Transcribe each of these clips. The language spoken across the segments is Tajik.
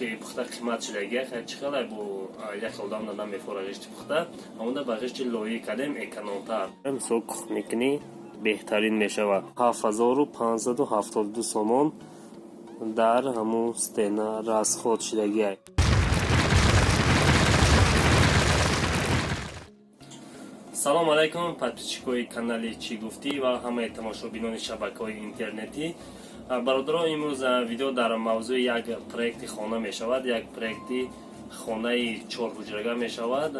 Пухта қимат шудагия, чӣ хелай бо як одам намефора ғишти пухта, ҳамонда ба ғишти лоӣ кардем, экономтар. Мисол, кухня кунӣ, беҳтарин мешавад. 7572 сомон дар ҳамун стена расход шудагия. Салом алайкум, подписчикои канали «Чӣ гуфтӣ» ва ҳамаи тамошобинони шабакаҳои интернетӣ. Бародаро, имрӯз видео дар мавзӯи як проекти хона мешавад, як проекти хонаи чорҳуҷрага мешавад.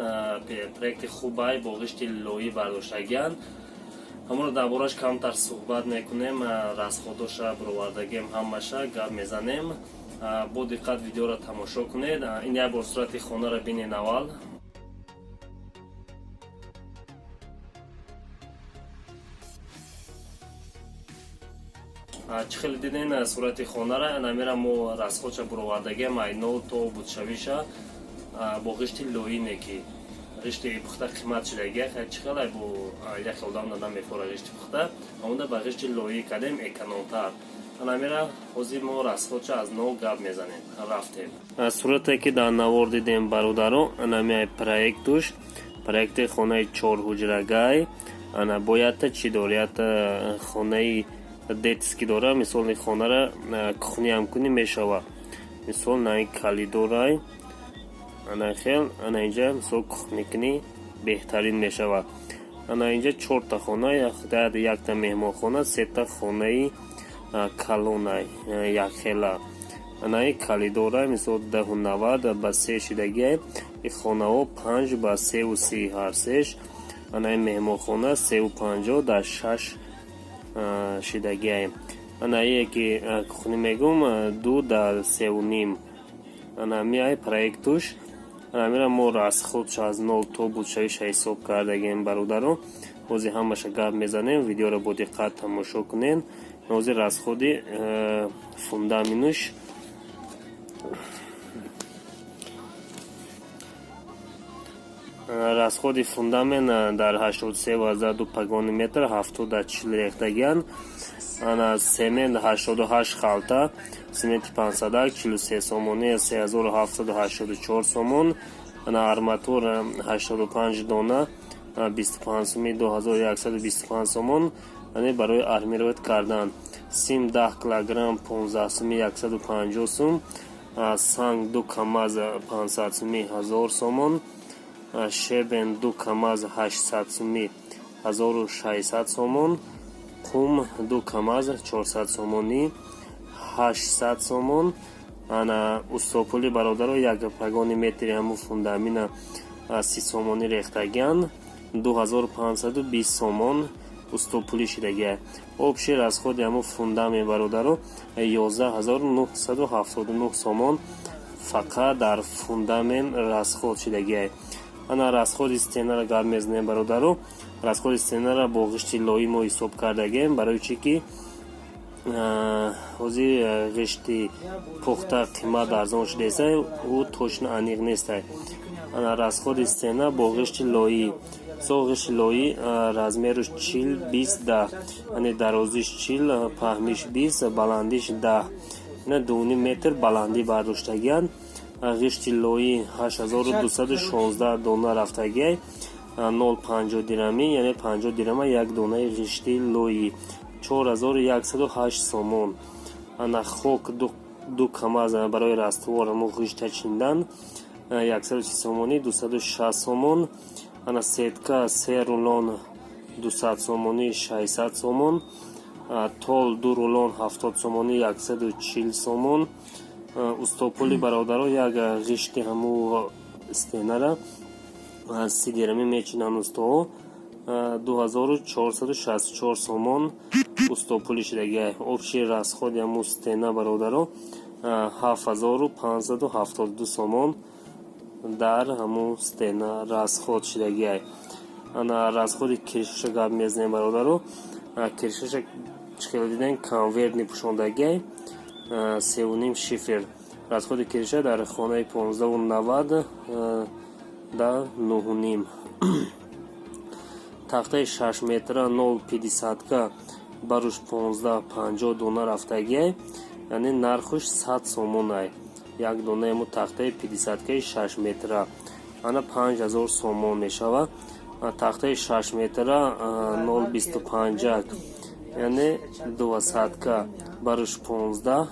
Проекти хубай, бо ғишти лоӣ бардоштагианд. Ҳамонро дар бораш камтар суҳбат мекунем, расходоша бировардагием, ҳамаша гап мезанем. Бо диққат видеоро тамошо кунед. Ин як бор сурати хонаро бинен аввал. Чӣ хеле диден сурати хонара, намера мо расходша буровардагиам, ай нол то будшавиша, бо ғишти лоӣ. Неки ғишти пухта қимат шудагия, чӣ хелай бо як одам намефора ғишти пухта, ҳамонда ба ғишти лоӣ кардем, экономтар. Намера ҳозир мо расходша аз нол гап мезанем. Рафтем. Сурате ки дар навор дидем, бародаро, анамиай проектуш, проекти хонаи чорҳуҷрагай. Ана боядта чӣ дор, ята хонаи детский дора. Мисол, ин хонара кухняам кунӣ мешава. Мисол, на ин коридорай, ана хел, ана инҷа, мисол, кухня кунӣ, беҳтарин мешава. Ана инҷа чорта хона, якта меҳмонхона, сета хонаи калонай якхела. Ана ин коридорай, мисол, 10,90 ба 3 шидагиай. Ин хонаҳо 5 ба 3,30 ҳарсеш. Ана ин меҳмонхона 3,50 дар 6 шидагиай. Ана ие ки кухня мегум, 2 дар 3,5. Ана миай проектуш. Ана мо расходш аз нол то будшавиша ҳисоб кардагем, бародаро. Ҳозир ҳамаша гап мезанем, видеоро бо диққат тамошо кунед. Ҳозир расходи фундаментуш. Расходи фундамент дар 83,2 погони метр, 70 40 рехтагианд. Ана семент, 88 халта сементи пансадак, 43 сомонӣ, 3784 сомон. Ана арматур, 85 дона, 25 суми, 2125 сомон, яъне барои армировать кардан. Сим, 10 килограмм, 15 суми, 150 сум. Санг, ду камаз, 500 суми, 1000 сомон. Щебень, ду камаз, 800 суми, 1600 сомон. Қум, ду камаз, 400 сомонӣ, 800 сомон. Ана устопули, бародаро, як погони метри ҳамун фундамина 30 сомонӣ рехтагианд, 2520 сомон устопулӣ шидагия. Общий расходи ҳамун фундамент, бародаро, 11 979 сомон фақат дар фундамент расход шидагия. Ана расходи стенара гап мезанем, бародаро. Расходи стенара бо ғишти лоӣ мо ҳисоб кардагем, барои чӣ ки ҳозир ғишти пухта қимат арзон шудааста, ӯ точно аниқ нестай. Ана расходи стена бо ғишти лоӣ. Мисол, ғишти лоӣ размеруш 40, 20, 10, яъне дарозиш 40, паҳмиш 20, баландиш 10, ина 2,5 метр баландӣ бардоштагианд. Ғишти лоӣ 8216 дона рафтагиай, 0,50 дирамӣ, яъне 50 дирама як донаи ғишти лоӣ, 4108 сомон. Ана хок, ду камаз барои раствор, ҳамун ғишта чиндан, 130 сомонӣ, 260 сомон. Ана сетка, се рулон, 200 сомонӣ, 600 сомон. Тол, ду рулон, 70 сомонӣ, 140 сомон. Устопули, бародаро, як ғишти ҳаму стенара 30 дирамӣ мечинанд устоҳо, 2464 сомон устопули шудагиай. Общий расходи ҳаму стена, бародаро, 7572 сомон дар ҳамун стена расход шудагиай. Ана расходи крышаша гап мезанем, бародаро. Крышаша чӣ хеле дидем, конвертный пӯшондагиай, 3,5 шифер. Расходи крыша дар хонаи 15,90 дар 9,5. Тахтаи 6 метра 0,50-ка баруш 15,50 дона рафтагиай, яъне нархуш 100 сомонай. Як донаему тахтаи 50-каи 6 метра ана 5000 сомон мешавад. Тахтаи 6 метра 0,25-ак, яъне двадцатка, баруш 15,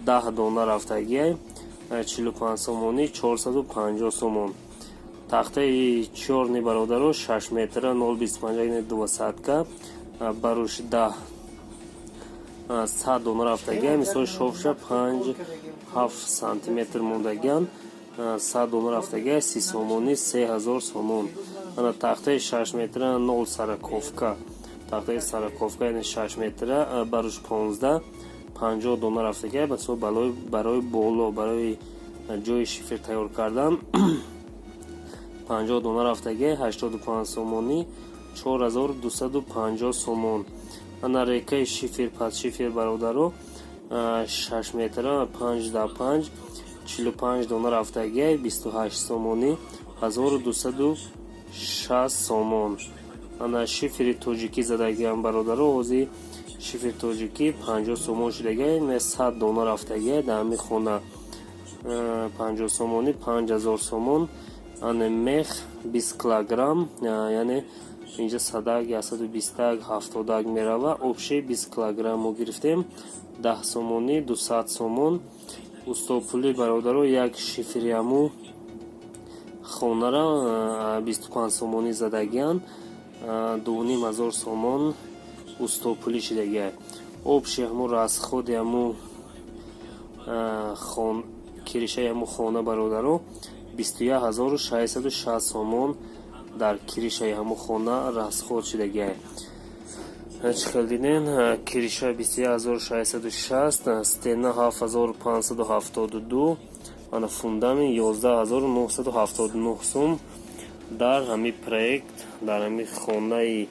10 дона рафтагиай, 45 сомонӣ, 450 сомон. Тахтаи чёрный, бародаро, 6 метра 0,25, яъне двадцатка, баруш 10, 100 дона рафтагиай. Мисол, шовша 5-7 сантиметр мондагиан, 100 дона рафтагиай, 30 сомонӣ, 3000 сомон. Ана тахтаи 6 метра нол сороковка, тахтаи сороковка, яъне 6 метра, баруш 15, 50 дона рафтагиай. Мисол, барои боло, барои ҷои шифер тайёр кардан 50 дона рафтагиай, 85 сомонӣ, 4250 сомон. Ана рейкаи шифер, под шифер, бародаро, 6 метра 5 да 5, 45 дона рафтагиай, 28 сомонӣ, 1260 сомон. Ана шифери тоҷикӣ задагиам, бародаро, ҳозир шифери тоҷикӣ 50 сомон шудагиай, 100 дона рафтагиай дар ҳамин хона, 50 сомонӣ, 5000 сомон. Ана мех 20 килограмм, яъне инҷа садак, 120-ак, 70-ак мерава, общий 20 килограмм мо гирифтем, 10 сомонӣ, 200 сомон. Устопулӣ, бародаро, як шифериаму хонара 25 сомонӣ задагиан, 2500 сомон устопулӣ шидагиай. Общий ҳаму расходи ҳаму крышаи ҳаму хона, бародаро, 21 660 сомон дар крышаи ҳаму хона расход шидагиай. Чӣ хел диден, крыша 21 660, стена 7572, ана фундамент 11 979 сум дар ҳамин проект, дар ҳамин хонаи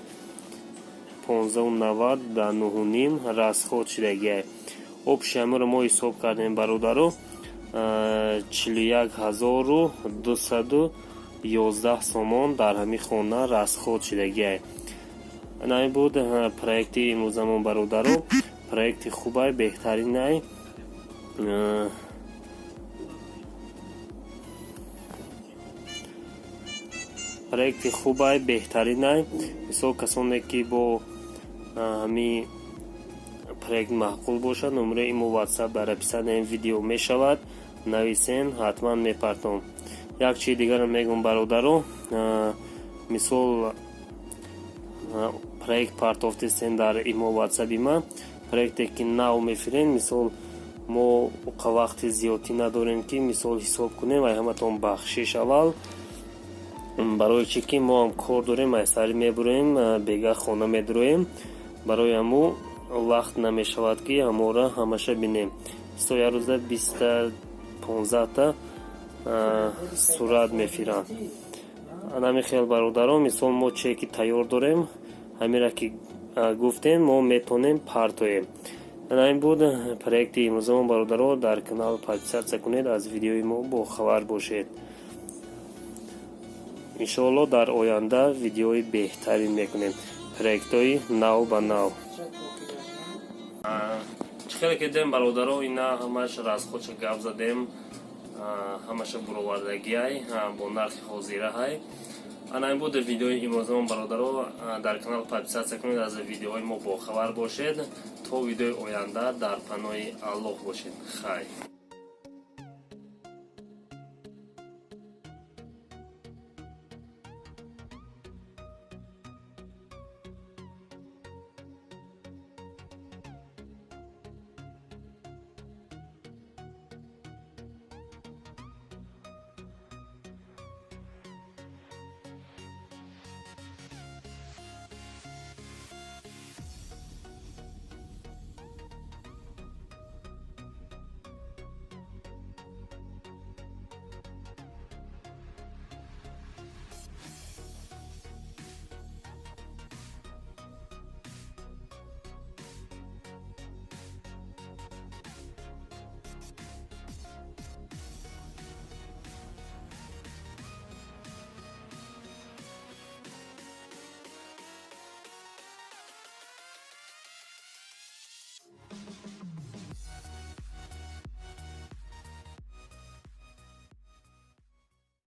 15,90 да 9,5 расход шидагиай. Общий ҳамаро мо ҳисоб кардем, бародаро, 41 211 сомон дар ҳамин хона расход шидагиай. Ин буд проекти имрӯзамон, бародаро. Проекти хубай, беҳтаринай. Проекти хубай, беҳтаринай. Мисол, касоне ки бо ҳамин проект маъқул бошад, номераи имо, Ватсап дар описанияи видео мешавад, нависен, ҳатман мепартом. Як чизи дигарам мегӯм, бародаро. Мисол, проект партофтестен дар имо, Ватсаби ма, проекте ки нав мефирен, мисол, мо уқа вақти зиёдтӣ надорем, ки мисол ҳисоб кунем. Ай ҳаматон бахшиш аввал, барои чӣ ки мо ҳам кор дорем, ай сари мебуроем, бега хона медуроем, барои ҳаму вақт намешавад, ки ҳамора ҳамаша бинем. Мисол, як рӯза 20-та, 15-та сурат мефиранд. Ҳамин хел, бародарон, мисол, мо чеки тайёр дорем, ҳамира ки гуфтем, мо метавонем партоем. Ин буд проекти имрӯзамон, бародаро. Дар канал подписаться кунед, аз видеои мо бохабар бошед. Иншоалло, дар оянда видеои беҳтарин мекунем, проектҳои нав ба нав. Чӣ хеле ки дидем, бародаро, ина ҳамаш расходша гап задем, ҳамаша буровардагиай бо нархи ҳозираҳай. Ана ин буд видеои имрӯзамон, бародаро. Дар канал подписаться кунед, аз видеоҳои мо бохабар бошед. То видеои оянда дар паноҳи Аллоҳ бошед. Хайр.